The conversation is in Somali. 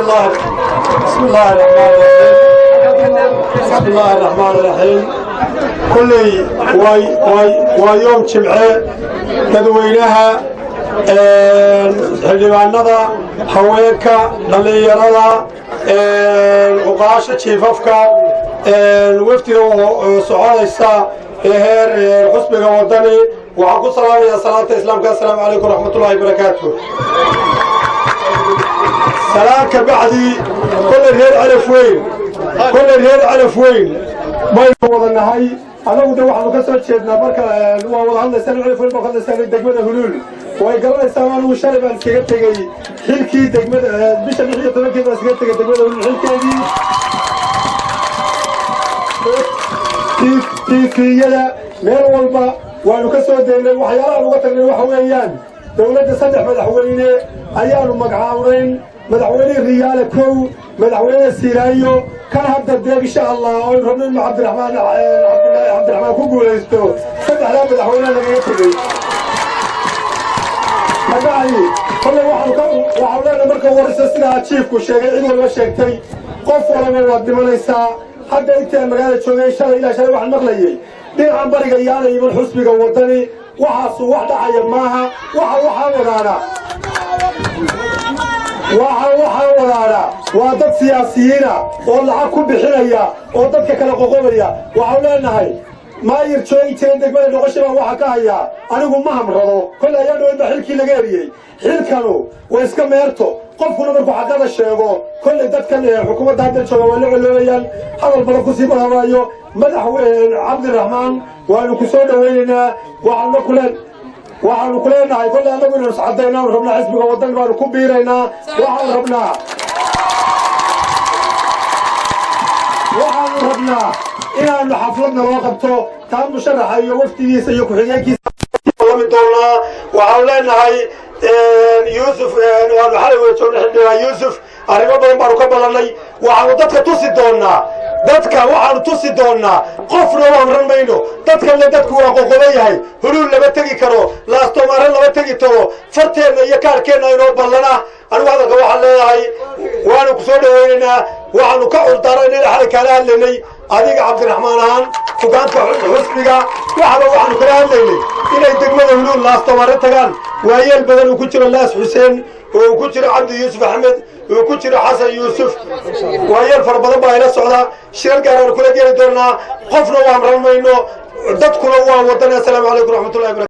الله بسم الله الرحمن الرحيم. بسم الله الرحمن الرحيم. كلي waa yoom Jimce. Dadweynaha, xildhibaanada, haweenka, dhallinyarada, cuqaasha, jiifafka, wafdiga soconaysa ee heer xusbiga Wadani, waxaan ku salaamayaa salaanta Islaamka: assalaamu calaykum waraxmatullahi barakaatu. Salaan ka bacdi, kolley reer Calaf Weyn baynu wada nahay. Anagu de waxaanu ka soo jeednaa, marka waa wada hadlaysaan, Calaf Weyn baa ka hadlaysaan, degmada Huluul way garanaysaan. Anigu shalay baan iskaga tegey xilkii degmada, bisha 16-keed baan iskaga tegey degmada Huluul xilkeedii. TV-yada meel walba waanu ka soo deynay. Waxyaalahaan uga tagnay waxa weeyaan, dowladda saddex madaxweyne ayaanu magacaawnay: madaxweyne Riyaale kow, madaxweyne Siiraayo, kan hadda dee insha Allah oonu rabno inu Cabdiraxmaan ku guulaysto. Saddexdaa madaxweyne lagaga tegey. Kabacdi kolley waxaanu leenahay, marka waraysa sidaa jiifku sheegay, cid walba sheegtay, qof walba waad dhimanaysaa. Hadda intaan magaalada joogay shalay ilaa shalay waxaan maqlayay dhinacan bariga yaana iman xusbiga Wadani. Waxaasu wax dhacaya maaha. Waxa wadaana waa dad siyaasiyiina oo lacag ku bixinaya oo dadka kala qoqobaya. Waxaan leenahay, maayir joogi jireen degmada Dhoqosha baa waxa ka hayaa, anigu ma hamrado. Kolley ayaa dhaweyd baa xilkii laga eriyey. Xilkanu waa iska meerto. Qofkuna markuu xaqada sheego, kolley dadkan xukuumadda hadda jooga waa la coloobayaan. Hadal badan kusii badanaayo. Madax Cabdiraxmaan waanu ku soo dhawaynaynaa. Waxaanu ku leenahay, kolley annagu inaynu iscadaynaanu rabnaa. Xisbiga Waddan baanu ku biiraynaa. Waxaanu rabnaa inaanu xafladna loo qabto taa musharaxa iyo wafdigiisa iyo ku-xigeenkiisa lami doonaa. Waxaanu leenahay Yuusuf, waanu xalay wada joognay xildhibaan Yuusuf, arrimo badan baanu ka ballannay. Waxaanu dadka tusi doonaa, dadka waxaanu tusi doonaa, qofna u amran mayno. Dadkanle dadku waa qoqoban yahay. Huluul lama tegi karo, Laastomaare lama tegi karo. Farteenna iyo kaarkeenna inoo ballana. Anigu hadalka waxaan leeyahay, waanu ku soo dhawaynaynaa. Waxaanu ka curdaaranayna xalay kaala hadlaynay adiga Cabdiraxmaan ahaan hogaanka xusbiga. Waxaanu kala hadlaynay inay degmada Huluul, Laastomaare tagaan, waayeel badan uu ku jiro Laas Xuseen, oo uu ku jiro Cabdi Yuusuf Axmed, uu ku jiro Xasan Yuusuf. Waayeel fara badan baa ila socda. Shirar gaaraan kula geli doonaa. Qofna u amran mayno, dadkuna waa Wadan. Assalaamu calaykum raxmatullahi barakatu.